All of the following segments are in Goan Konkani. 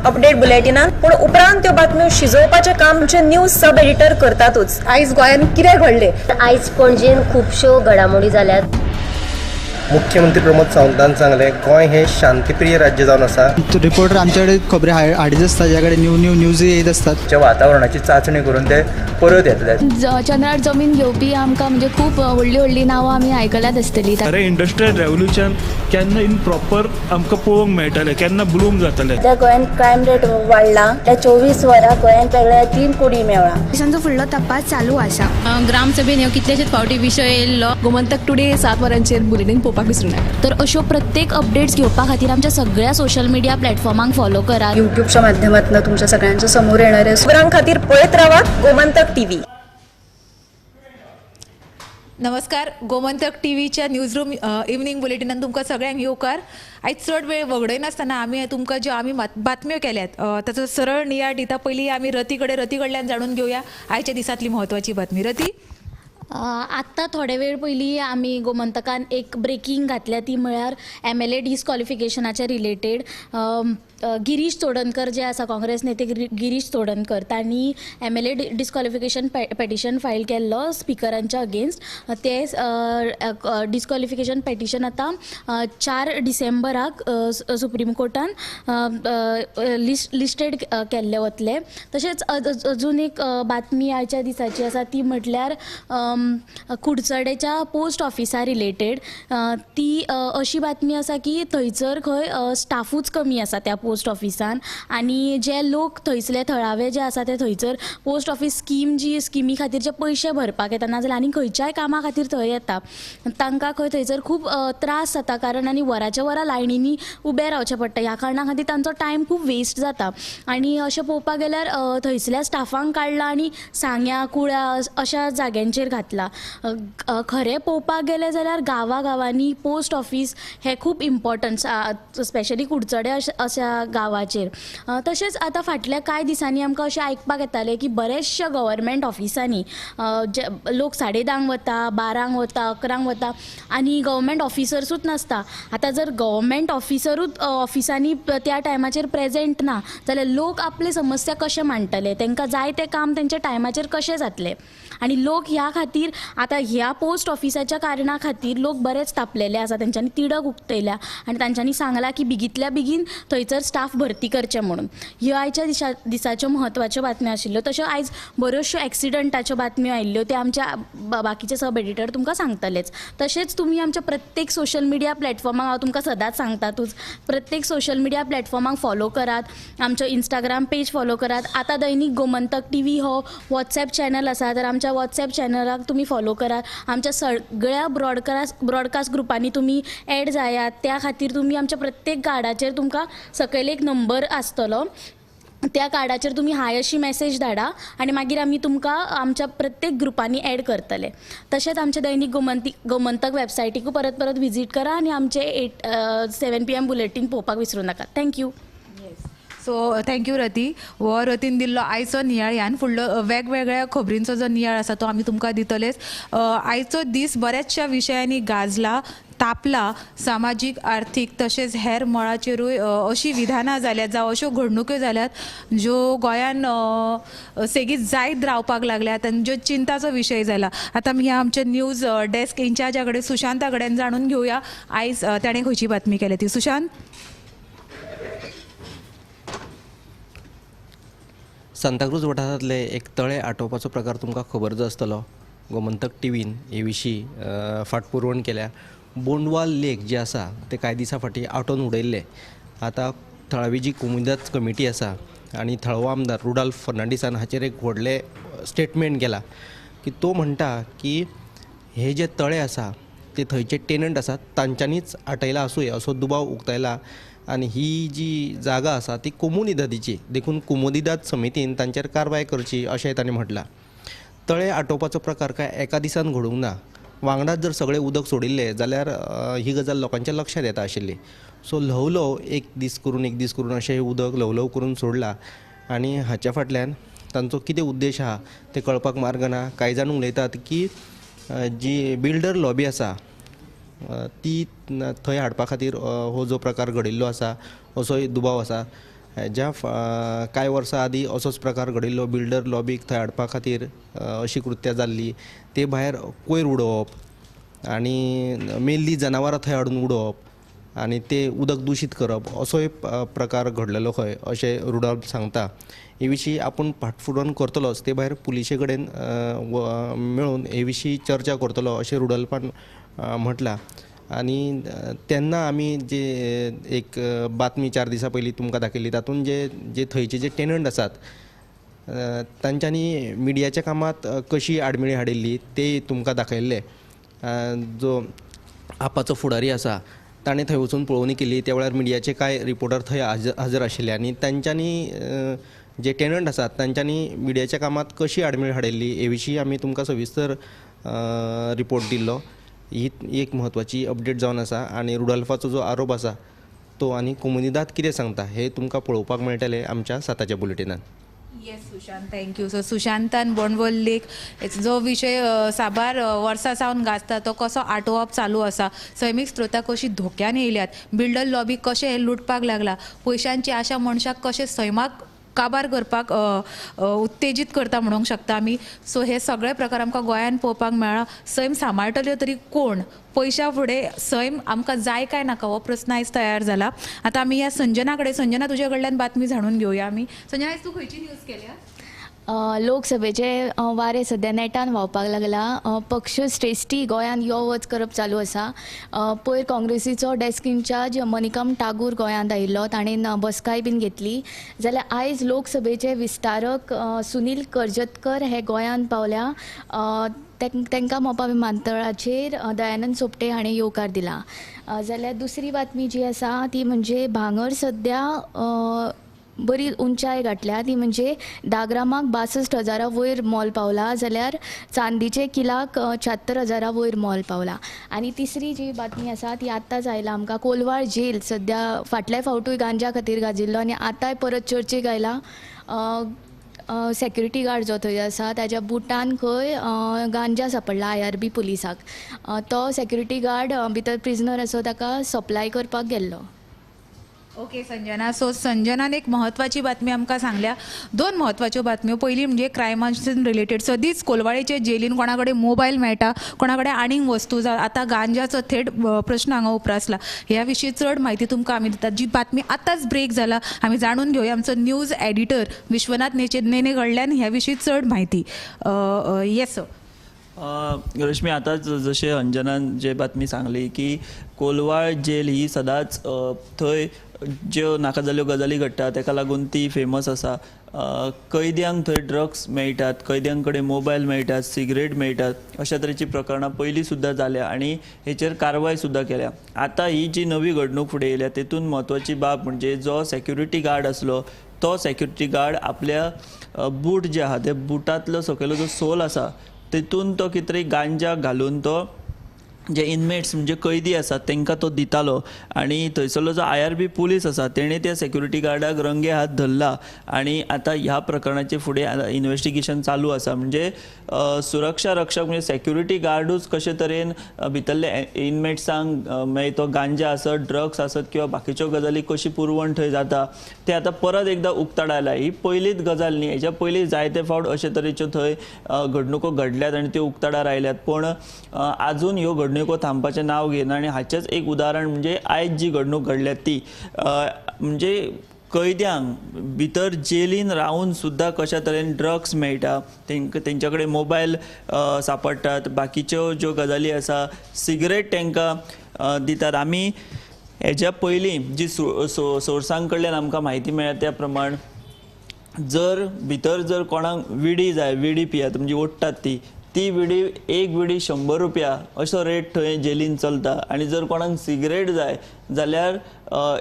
अपडेट बुलेटिनान, पूण उपरांत त्यो बातम्यो शिजोवपाचें काम आमचे न्यूज सब एडिटर करतातूच. आयज गोंयांत कितें घडलें? आयज पणजेन खुबश्यो घडामोडी जाल्यात. मुख्यमंत्री प्रमोद सावंतान सांगलें, गोंय हें शांतीप्रिय राज्य जावन आसा. रिपोर्टर आमच्याकडे खबरी हाडीत आसता, ज्या कडेन न्यू न्यू न्यूज येत आसतात. वातावरणाची चाचणी करून ते परत येतले. चंद्रार जमीन घेवपी आमकां म्हणजे खूब व्हडली व्हडली नांवां आमी आयकल्यात आसतली. खरें इंडस्ट्रियल रेवोल्युशन केन्ना इन प्रॉपर आमकां पळोवंक मेळटलें, केन्ना ब्लूम जातलें. सध्या गोंयांत क्रायम रेट वाडला. त्या 24 वरां गोंयांत वेगळ्या 3 कुडी मेळ्ळा. पोलिसांचो फुडलो तपास चालू आसा. ग्रामसभेन ह्यो कितलेशेच फावटी विशय येयल्लो. गोमंतक टुडे 7 वरांचेर बुलेटीन पळोवपाक विसरूं नाका. तर अश्यो प्रत्येक अपडेट्स घेवपा खातीर आमच्या सगळ्या सोशल मिडिया प्लॅटफॉर्मांक फॉलो करात. युट्यूबच्या माध्यमातून तुमच्या सगळ्यांच्या समोर येणारे खबरां खातीर पळयत रावात गोमंतक टीव्ही. नमस्कार, गोमंतक टी व्हीच्या न्यूजरूम इव्हनिंग बुलेटिनान तुमकां सगळ्यांक येवकार. आयज चड वेळ वगडयनासतना आमी तुमकां ज्यो आमी बातम्यो केल्यात ताचो सरळ नियाळ दिता. पयलीं आमी रती कडेन, रती कडल्यान जाणून घेवया आयच्या दिसांतली म्हत्वाची बातमी. रती, आत्तां थोडे वेळ पयलीं आमी गोमंतकान एक ब्रेकींग घातल्या, ती म्हळ्यार MLA डिस्क्वॉलिफिकेशनाच्या रिलेटेड. गिरीश चोडणकर जे आसा, काँग्रेस नेते गिरीश चोडणकर, तांणी MLA disqualification petition file केल्लो स्पिकरांच्या अगेन्स्ट. ते डिस्क्वॉलिफिकेशन पेटिशन आतां 4 डिसेंबराक सुप्रीम कोर्टान लिस्टेड केल्ले वतले. तशेंच अजून एक बातमी आयच्या दिसाची आसा, ती म्हटल्यार कुडचडेच्या पोस्ट ऑफिसा रिलेटेड. ती अशी बातमी आसा की थंयसर खंय स्टाफूच कमी आसा त्या पोस्ट ऑफिसान, आनी जे लोक थंयसले थळावे जे आसा ते थंयसर पोस्ट ऑफिस स्कीम जी स्किमी खातीर जे पयशे भरपाक येता नाजाल्यार आनी खंयच्याय कामा खातीर थंय येता, तांकां खंय थंयसर खूब त्रास जाता, कारण आनी वराच्या वरां लायनींनी उबें रावचें पडटा. ह्या कारणा खातीर तांचो टायम खूब वेस्ट जाता. आनी अशें पळोवपाक गेल्यार थंयसल्या स्टाफांक काडला आनी सांग्या कुळ्या अशा जाग्यांचेर घातला. खरें पळोवपाक गेलें जाल्यार गांवागांवांनी पोस्ट ऑफिस हें खूब इम्पॉर्टंट, स्पेशली कुडचडे अशा गांवाचेर. तशेंच आतां फाटल्या कांय दिसांनी आमकां अशें आयकपाक येतालें की बरेचशे गव्हर्मेंट ऑफिसांनी जे लोक 10:30 वता, 12 वता, 11 वता आनी गव्हर्मेंट ऑफिसर्सूच नासता. आतां जर गव्हर्मेंट ऑफिसरूच ऑफिसांनी त्या टायमाचेर प्रेजेंट ना जाल्यार लोक आपली समस्या कशें मांडटले, तांकां जाय तें काम तेंच्या टायमाचेर कशें जातलें. आनी लोक ह्या खातीर आतां ह्या पोस्ट ऑफिसाच्या कारणा खातीर लोक बरेच तापलेले आसा, तेंच्यांनी तिडक उक्तयल्या आनी तांच्यांनी सांगलां की बेगींतल्या बेगीन थंयसर स्टाफ भरती करचें म्हणून. ह्यो आयच्या दिसाच्यो म्हत्वाच्यो बातम्यो आशिल्ल्यो. तश्यो आयज बऱ्योचश्यो एक्सिडंटाच्यो बातम्यो आयिल्ल्यो, त्यो आमच्या बाकीचे सब एडिटर तुमकां सांगतलेच. तशेंच तुमी आमच्या प्रत्येक सोशल मिडिया प्लॅटफॉर्माक, हांव तुमकां सदांच सांगतातूच, प्रत्येक सोशल मिडिया प्लॅटफॉर्माक फॉलो करात, आमचो इंस्टाग्राम पेज फॉलो करात. आतां दैनीक गोमंतक टी व्ही हो वॉट्सएप चॅनल आसा, तर आमच्या वॉट्सएप चॅनलाक तुमी फॉलो करात. आमच्या सगळ्या ब्रॉडकास्ट ग्रुपांनी तुमी एड जायात. त्या खातीर तुमी आमच्या प्रत्येक कार्डाचेर तुमकां सकयल एक नंबर आसतलो, त्या कार्डाचेर तुमी हाय अशी मॅसेज धाडा आनी मागीर आमी तुमकां आमच्या प्रत्येक ग्रुपांनी एड करतले. तशेंच आमच्या दैनीक गोमंतक वेबसायटीकूय परत परत विजीट करा आनी आमचे 7 PM bulletin पळोवपाक विसरूं नाका. Thank you. So thank you Rati. हो रतीन दिल्लो आयचो नियाळ ह्यान फुडलो वेगवेगळ्या खबरींचो जो नियाळ आसा तो आमी तुमकां दितलेच. आयचो दीस बऱ्याचशा विशयांनी गाजला, तापला. सामाजीक, आर्थीक तशेंच हेर मळाचेरूय अशी विधानां जाल्यात जावं अश्यो घडणुक्यो जाल्यात ज्यो गोंयान सेगीत जायत रावपाक लागल्यात आनी ज्यो चिंताचो विशय जाला. आतां आमी ह्या आमच्या न्यूज डेस्क इन्चार्जा कडेन सुशांता कडेन जाणून घेवया आयज ताणें खंयची बातमी केल्या ती. सुशांत, सांताक्रूज वाठारांतले एक तळें आटोवपाचो प्रकार तुमकां खबर आसतलो. गोमंतक टीव्हीन हे विशीं फाटपुरवण केल्या. बोंडवाल लेक जे आसा ते कांय दिसां फाटीं आटोवन उडयल्ले. आतां थळावी जी कोमुनिदाद कमिटी आसा आनी थळावो आमदार रुडाल्फ फर्नांडीसान हाचेर एक व्हडलें स्टेटमेंट केलां की तो म्हणटा की हे जे तळे आसा ते थंयचे टेनंट आसात तांच्यांनीच आटयला आसूं असो दुबाव उक्तायला आनी ही जी जागा आसा ती कोमुनिदादीची, देखून कोमुनिदाद समितीन तांचेर कारवाय करची अशें ताणें म्हटलां. तळे आटोवपाचो प्रकार काय एका दिसान घडूंक ना. वांगडाच जर सगळें उदक सोडिल्लें जाल्यार ही गजाल लोकांच्या लक्षांत येता आशिल्ली. सो ल्हव ल्हव एक दीस करून एक दीस करून अशें उदक ल्हव ल्हव करून सोडलां आनी हाच्या फाटल्यान तांचो कितें उद्देश आहा तें कळपाक मार्ग ना. कांय जाण उलयतात की जी बिल्डर लॉबी आसा ती थंय हाडपा खातीर हो जो प्रकार घडिल्लो आसा असोय दुबाव आसा. ज्या कांय वर्सां आदीं असोच प्रकार घडिल्लो, बिल्डर लॉबीक थंय हाडपा खातीर अशी कृत्यां जाल्ली. ते भायर कोयर उडोवप आनी मेल्लीं जनावरां थंय हाडून उडोवप आनी ते उदक दुशीत करप असोय प्रकार घडलेलो खंय अशें रुडॉल्फ सांगता. हे विशीं आपूण फाटपुरवण करतलोच, ते भायर पुलिशे कडेन मेळून हे विशीं चर्चा करतलो अशें रुडॉल्फान म्हटलां. आनी तेन्ना आमी जे एक बातमी 4 दिसां पयलीं तुमकां दाखयल्ली तातूंत जे जे थंयचे जे टेनंट आसात तांच्यांनी मिडियाच्या कामांत कशी आडमेळी हाडिल्ली ते तुमकां दाखयल्ले. जो आपाचो फुडारी आसा ताणें थंय वचून पळोवणी केली, त्या वेळार मिडियाचे कांय रिपोर्टर थंय हजर आशिल्ले आनी तांच्यांनी जे टेनंट आसात तांच्यांनी मिडियाच्या कामांत कशी आडमेळी हाडिल्ली हे विशीं आमी तुमकां सविस्तर रिपोर्ट दिल्लो. ही एक म्हत्वाची अपडेट जावन आसा आनी रुडॉल्फाचो जो आरोप आसा तो आनी कोमुनिदाद कितें सांगता हें तुमकां पळोवपाक मेळटलें आमच्या 7च्या बुलेटिनान. Yes Sushant, thank you. So सुशांतान बोंडवल लेक जो विशय साबार वर्सां सावन गाजता तो कसो आटोवप चालू आसा, सैमीक स्त्रोतां कशी धोक्यान येयल्यात, बिल्डर लॉबी कशें हे लुटपाक लागला, पयशांची आशा मनशाक कशें सैमाक काबार करपाक उत्तेजीत करता म्हणूंक शकता आमी. सो हे सगळे प्रकार आमकां गोंयान पळोवपाक मेळ्ळा. सैम सांबाळटल्यो तरी कोण, पयशा फुडें सैम आमकां जाय काय नाका हो प्रस्न आयज तयार जाला. आतां आमी ह्या संजना कडेन, संजना तुज्या कडल्यान बातमी जाणून घेवया आमी. संजना, आयज तूं खंयची न्यूज केल्या? लोकसभेचे वारें सद्या नेटान व्हांवपाक लागला. पक्ष श्रेश्ठी गोंयांत यो वच करप चालू आसा. पयर काँग्रेसीचो डेस्क इन्चार्ज मनिकम टागूर गोंयांत आयिल्लो, ताणें बसकाय बीन घेतली. जाल्यार आयज लोकसभेचे विस्तारक सुनील करजतकर हे गोंयांत पावल्या. तांकां मोपा विमानतळाचेर दयानंद सोपटे हाणें येवकार दिला. जाल्यार दुसरी बातमी जी आसा ती म्हणजे भांगर सद्या बरी उंचाय गाठल्या, ती म्हणजे 10 ग्रामाक 62,000 वयर मोल पावला, जाल्यार चांदीचे किलाक 76,000 वयर मोल पावला. आनी तिसरी जी बातमी आसा ती आत्ताच आयला आमकां, कोलवाळ जेल सद्या फाटल्या फावटूय गांजा खातीर गाजिल्लो आनी आतांय परत चर्चेक आयला. सेक्युरिटी गार्ड जो थंय आसा ताज्या बुटान खंय गांजा सापडला IRB पुलिसाक. तो सेक्युरिटी गार्ड भितर प्रिजनर आसो ताका सप्लाय करपाक गेल्लो. ओके संजना, सो संजनान एक म्हत्वाची बातमी आमकां सांगल्या, 2 म्हत्वाच्यो बातम्यो. पयली म्हणजे क्रायमान रिलेटेड, सदींच कोलवाळेचे जेलीन कोणा कडेन मोबायल मेळटा, कोणा कडेन आनीक वस्तू, आतां गांजाचो थेट प्रश्न हांगा उप्रासला. ह्या विशीं चड म्हायती तुमकां आमी दितात. जी बातमी आतांच ब्रेक जाला आमी जाणून घेवया आमचो न्यूज एडिटर विश्वनाथ नेने कडल्यान ह्या विशीं चड म्हायती. Yes sir. रश्मी, आतांच जशें अंजनान जे बातमी सांगली की कोलवाळ जेल ही सदांच थंय ज्यो नाका जाल्ल्यो गजाली घडटा ताका लागून ती फेमस आसा. कैद्यांक थंय ड्रग्स मेळटात, कैद्यां कडेन मोबायल मेळटात, सिगरेट मेळटात, अशा तरेची प्रकरणां पयलीं सुद्दां जाल्या आनी हेचेर कारवाय सुद्दां केल्या. आतां ही जी नवी घडणूक फुडें येयल्या तेतून म्हत्वाची बाब म्हणजे जो सेक्युरिटी गार्ड आसलो तो सेक्युरिटी गार्ड आपल्या बूट जे आहा ते बुटांतलो सकयलो जो सोल आसा तेतून तो कितें तरी गांजा घालून तो जे इनमेट्स म्हणजे कैदी आसात तांकां तो दितालो आनी थंयसरलो जो IRB police आसा तेणें त्या सेक्युरिटी गार्डाक रंगे हात धरला आनी आतां ह्या प्रकरणाचें फुडें इन्वेस्टिगेशन चालू आसा. म्हणजे सुरक्षा रक्षक म्हणजे सेक्युरिटी गार्डूच कशे तरेन भितरले इनमेट्सांक मागीर तो गांजा आसत, ड्रग्स आसत किंवा बाकीच्यो गजाली कशी पुरवण थंय जाता ते आतां परत एकदां उक्ताड आयला. ही पयलीच गजाल न्ही, हेच्या पयलीं जायते फावट अशे तरेच्यो थंय घडणुको घडल्यात आनी त्यो उक्ताडार आयल्यात, पूण आजून ह्यो घडणुको थांबपाचें नांव घेना. आनी हाचेंच एक उदाहरण म्हणजे आयज जी घडणूक घडल्या ती म्हणजे कैद्यांक भितर जेलीन रावन सुद्दां कशा तरेन ड्रग्स मेळटा, तेंच्या कडेन मोबायल सापडटात, बाकीच्यो ज्यो गजाली आसा सिगरेट तांकां दितात. आमी हेज्या पयलीं जी सोर्सां कडल्यान आमकां म्हायती मेळ्ळ्या त्या प्रमाण जर भितर जर कोणाक विडी जाय, विडी पियात म्हणजे ओडटात ती ती विडी एक विडी 100 रुपया असो रेट थंय जेलीन चलता. आनी जर कोणाक सिगरेट जाय जाल्यार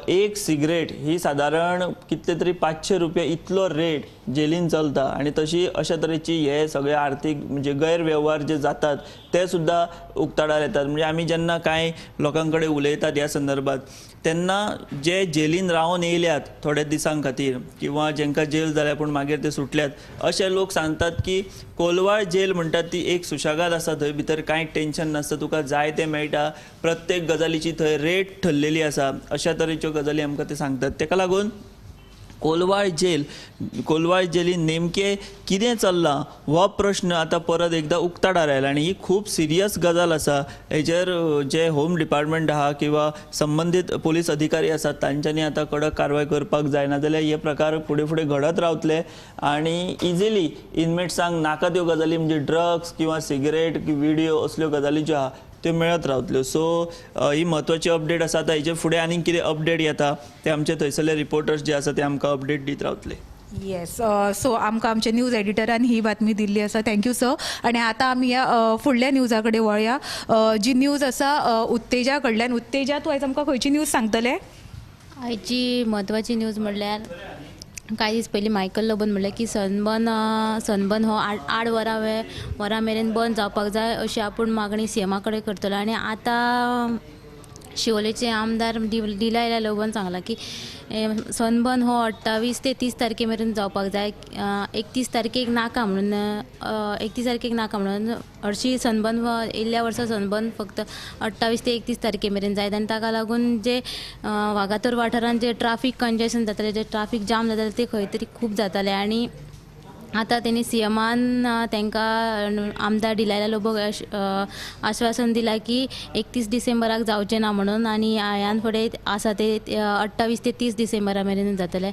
एक सिगरेट ही सादारण कितले तरी 500 रुपया इतलो रेट जेलीन चलता. आनी तशी अशा तरेची हे सगळे आर्थीक म्हणजे गैरवेव्हार जे जातात ते सुद्दां उक्ताडार येतात. म्हणजे आमी जेन्ना कांय लोकां कडेन उलयतात ह्या संदर्भात तेन्ना जे जेलीन रावन येयल्यात थोड्या दिसां खातीर किंवा जेंकां जेल जाल्या पूण मागीर ते सुटल्यात अशे लोक सांगतात की कोलवाळ जेल म्हणटात ती एक सुशेगाद आसा, थंय भितर कांय टेंशन नासता, तुका जाय तें मेळटा, प्रत्येक गजालीची थंय रेट ठरलेली आसा, अशा तरेच्यो गजाली आमकां ते सांगतात. ताका लागून कोलवाळ जेल, कोलवाळ जेलीन नेमकें कितें चल्लां हो प्रश्न आतां परत एकदां उक्ताडार आयला आनी ही खूब सिरियस गजाल आसा. हेजेर जे होम डिपार्टमेंट आहा किंवा संबंदीत पोलीस अधिकारी आसात तांच्यांनी आतां कडक कारवाय करपाक जाय, नाजाल्यार हे प्रकार फुडें फुडें घडत रावतले आनी इजिली इनमेट्सांक नाका त्यो गजाली म्हणजे ड्रग्स किंवा सिगरेट विडियो असल्यो गजाली ज्यो आहा त्यो मेळत रावतल्यो. सो ही म्हत्वाची अपडेट आसा. आतां हेजे फुडें आनीक कितें अपडेट येता ते आमचे थंयसरले रिपोर्टर्स जे आसा ते आमकां अपडेट दीत रावतले. येस, सो आमकां आमच्या न्यूज एडिटरान ही बातमी दिल्ली आसा. Thank you sir. आनी आतां आमी ह्या फुडल्या न्यूजा कडेन वळया, जी न्यूज आसा उत्तेजा कडल्यान. उत्तेजा, तूं आयज आमकां खंयची न्यूज सांगतले? आयची म्हत्वाची न्यूज म्हणल्यार कांय दीस पयलीं मायकल लोबोन म्हणलें की सनबर्न हो 8 वरां मेरेन बंद जावपाक जाय अशी आपूण मागणी सीएमा कडेन करतलो. आनी आतां शिवोलेचे आमदार डिलायला लोबोन सांगलां की सनबर्न हो 28 ते 30 तारखे मेरेन जावपाक जाय, 31 तारखेक नाका म्हणून, 31 तारखेक नाका म्हणून. हरशीं सनबर्न येयल्ल्या वर्सा सनबर्न फक्त 28 ते 31 तारखे मेरेन जायत आनी ताका लागून जे वागातोर वाठारांत जे ट्राफीक कंजेशन जातालें, जे ट्राफीक जाम जातालें ते खंय तरी खूब जातालें. आनी आतां तेणी सीएमान तांकां आमदार डिलायला लोबोक आश्वासन दिलां की 31 डिसेंबराक जावचें ना म्हणून आनी ह्यान फुडें आसा ते 28 ते 30 डिसेंबरा मेरेन जातलें.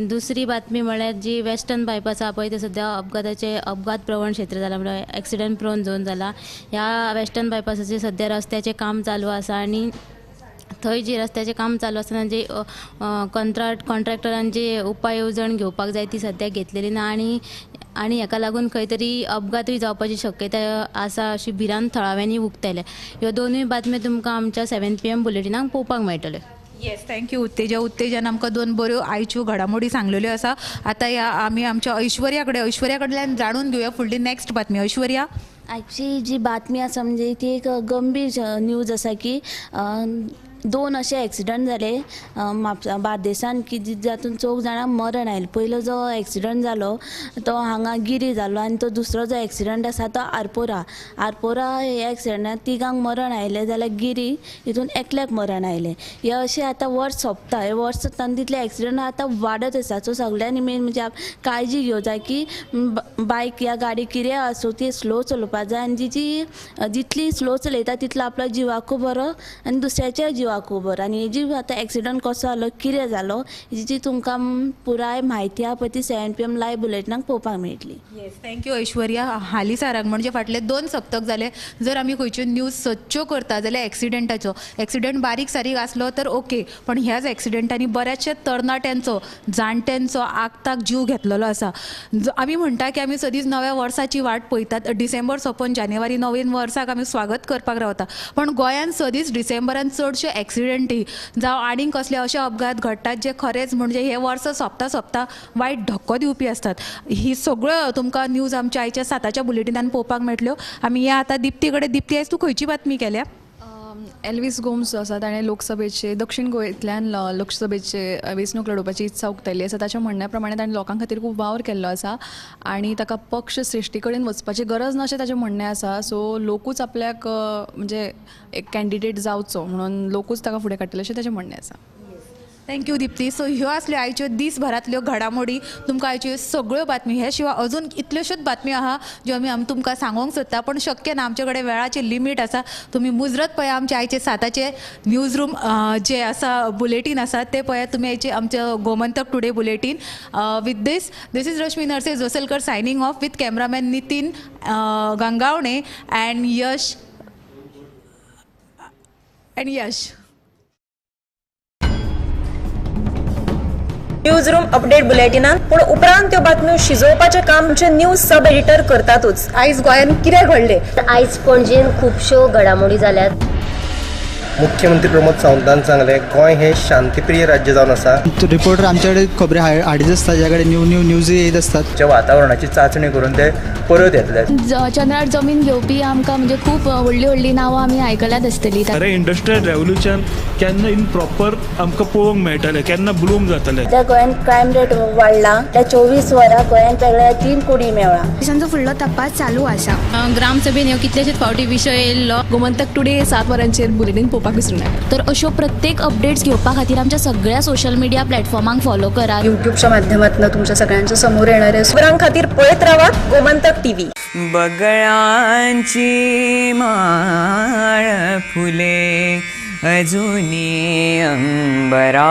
दुसरी बातमी म्हळ्यार जी वेस्टर्न बायपास आसा पळय ते सद्या अपघात प्रवण क्षेत्र जाला, म्हळ्यार एक्सिडंट प्रोन झोन जाला. ह्या वेस्टर्न बायपासाचेर सद्या रस्त्याचें काम चालू आसा आनी थंय जी रस्त्याचें काम चालू आसतना जे कॉन्ट्रॅक्टरान जे उपाय येवजण घेवपाक जाय ती सद्याक घेतलेली ना आनी आनी हाका लागून खंय तरी अपघातूय जावपाची शक्यताय आसा अशी भिरांत थळाव्यांनी उक्तायल्या. ह्यो दोनूय बातम्यो तुमकां आमच्या 7 PM बुलेटिनाक पळोवपाक मेळटल्यो. येस, thank you Utteja. उत्तेजान आमकां दोन बऱ्यो आयच्यो घडामोडी सांगलेल्यो आसा. आतां ह्या आमी आमच्या ऐश्वर्या कडेन, ऐश्वर्या कडल्यान जाणून घेवया फुडली नॅक्स्ट बातमी. ऐश्वर्या, आयची जी बातमी आसा म्हणजे ती एक गंभीर न्यूज आसा की 2 अशे एक्सिडंट जाले म्हापसा बार्देसान की जातून 4 जाणांक मरण आयलें. पयलो जो एक्सिडंट जालो तो हांगा गिरी जालो आनी तो दुसरो जो एक्सिडंट आसा तो आरपोरा. आरपोरा ह्या एक्सिडंटान 3 मरण आयलें जाल्यार गिरी हितून 1 मरण आयलें. हे अशें आतां वर्स सोंपता, हे वर्स सोंपता आनी तितले एक्सिडंट आतां वाडत आसा. सो सगळ्यांनी मेन म्हणजे काळजी घेवंक जाय की बायक या गाडी कितें आसूं ती स्लो चलोवपाक जाय आनी जी जितली स्लो चलयता तितलो आपलो जिवाकूय बरो आनी दुसऱ्याच्या जिवाकूय बरो. आनी हेजी आतां एक्सिडंट कसो जालो कितें जालो हेजी तुमकां पुराय म्हायती आहा पळय ती 7 PM live बुलेटिनाक पळोवपाक मेळटली. येस, thank you Aishwarya. हालीं साराक म्हणजे फाटले 2 सप्तक जाले जर आमी खंयच्यो न्यूज सदच्यो करता जाल्यार एक्सिडंटाचो, एक्सिडंट बारीक सारीक आसलो तर ओके, पण ह्याच एक्सिडंटांनी बऱ्याचशा तरणाट्यांचो, जाणट्यांचो आगताक जीव घेतलेलो आसा. आमी म्हणटा की आमी सदींच नव्या वर्साची वाट पळयतात, डिसेंबर सोंपोवन जानेवारी नवीन वर्साक आमी स्वागत करपाक रावता, पण गोंयांत सदींच डिसेंबरान चडश्यो एक्सिडंटी जावं आनीक कसले अशे अपघात घडटात जे खरेंच म्हणजे हे वर्स सोंपता सोंपता वायट धक्को दिवपी आसतात. ही सगळ्यो तुमकां न्यूज आमच्या आयच्या 7च्या बुलेटिनान पळोवपाक मेळटल्यो. आमी या आतां दिप्ती कडेन. दिप्ती, आयज तूं खंयची बातमी केल्या? एल्वीस गोम्स जो आसा ताणें लोकसभेचे दक्षिण गोंयेंतल्यान लोकसभेचे वेंचणूक लडोवपाची इत्सा उक्तायल्ली आसा. ताच्या म्हणण्या प्रमाणे ताणें लोकां खातीर खूब वावर केल्लो आसा आनी ताका पक्ष श्रेश्ठी कडेन वचपाची गरज ना अशें ताचें म्हणणें आसा. सो लोकूच आपल्याक म्हणजे एक कॅन्डिडेट जावचो म्हणून लोकूच ताका फुडें काडटले अशें ताचें म्हणणें आसा. Thank you Dipti. सो ह्यो आसल्यो आयच्यो दीसभरांतल्यो घडामोडी. तुमकां आयच्यो सगळ्यो बातमी, ह्या शिवाय अजून इतल्योश्योच बातम्यो आहा ज्यो आमी तुमकां सांगूंक सोदता, पण शक्य ना, आमचे कडेन वेळाची लिमीट आसा. तुमी मुजरत पळया आमचे आयचे 7चे न्यूज रूम जे आसा बुलेटीन आसा ते पळया तुमी आयचे आमचे Gomantak today bulletin. With this, this is Rashmi Narse Josalkar signing off with cameraman Nitin Gangavane and Yash and Yash. News room update बुलेटिनान पूण उपरांत त्यो बातम्यो शिजोवपाचें काम आमचे न्यूज सब एडिटर करतातूच. आयज गोंयांत कितें घडलें? आयज पणजेन खुबश्यो घडामोडी जाल्यात. मुख्यमंत्री प्रमोद सावंतान सांगलें गोंय हें शांतीप्रिय राज्य जावन आसा. रिपोर्टर आमचे कडेन खबरी हाडीत आसता, ज्या कडेन न्यू न्यू न्यूज येत आसतात. वातावरणाची चांचणी करून ते परत येतले. चंद्रार जमीन घेवपी आमकां म्हणजे खूब व्हडली व्हडली नांवां आमी आयकल्यात आसतली. खरें इंडस्ट्रियल रेवोल्युशन केन्ना इन प्रॉपर आमकां पळोवंक मेळटलें, केन्ना ब्लूम जातलें. त्या गोंयांत क्रायम रेट वाडला, त्या 24 वरां गोंयांत वेगळ्या 3 कोटी मेळ्ळा. पोलिसांचो फुडलो तपास चालू आसा. ग्रामसभेन ह्यो कितलेशेच फावटी विशय येयल्लो. गोमंतक टुडे 7 वरांचेर बुलेटीन पळोवपाक करपाक विसरूं नाकात. तर अश्यो प्रत्येक अपडेट्स घेवपा खातीर आमच्या सगळ्या सोशल मिडिया प्लॅटफॉर्मांक फॉलो करात. युट्यूबच्या माध्यमातून तुमच्या सगळ्यांच्या समोर येणार आहे. खबरां खातीर पळयत रावात गोमंतक टीव्ही. बगळांची माळ फुले अजुनी अंबरा.